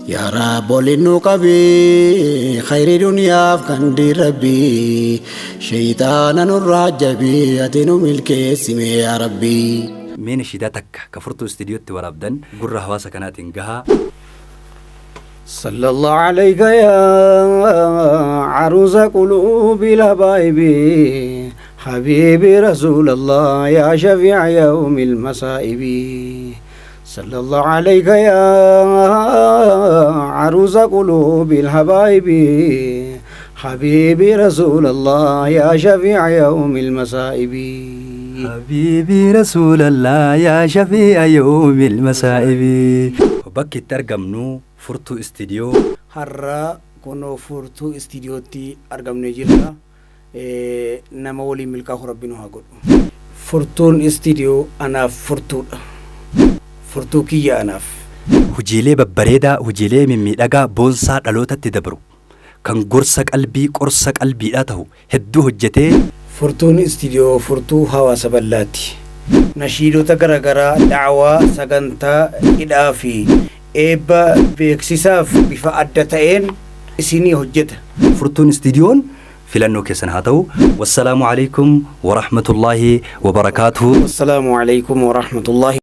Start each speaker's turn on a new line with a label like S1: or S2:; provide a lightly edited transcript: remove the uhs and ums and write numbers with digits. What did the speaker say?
S1: Yaa Rabb waliin nu qabi khayrii duniyaaf kan diin Rabbii sheyxaana nurraa jabi ati nu milkeessime yaa Rabbii.
S2: Mee nashiidaa takka ka Furtuu Istiidiyootti waraabdan gurra hawaasa kanaatiin gahaa.
S1: صلى الله عليك يا عروس قلوب الحبايب حبيبي رسول الله يا شفيع يوم المصائب صلى الله عليك يا عروس قلوب الحبايب حبيبي رسول الله يا شفيع يوم المصائب
S2: حبيبي رسول الله يا شفيع يوم المصائب. Bakki itti argamnu Furtuu Istiidiyoo.
S1: Har'a kunoo Furtuu Istiidiyootti argamnee jirra. Nama waliin milkaa'u Rabbi nu haa godhu. Furtuun Istiidiyoo anaaf furtuudha. Furtuu kiyya anaaf.
S2: Hojiilee babbareedaa, hojiilee mimmiidhagaa boonsaa dhalootatti dabru, kan gorsa qalbii, qorsa qalbiidhaa tahu hedduu hojjetee.
S1: Furtuun Istiidiyoo furtuu hawaasa bal'aati. Nashiidota garagaraa, da'awaa, sagantaa cidhaa fi eebba beeksisaaf bifa adda ta'een isinii hojjeta.
S2: Furtuun Istiidiyoon filannoo keessan haa ta'u. Wassalaamu alaikum warahmatullaahi wabarakaatuhu.
S1: Wassalaamu alaikum warahmatullaahi.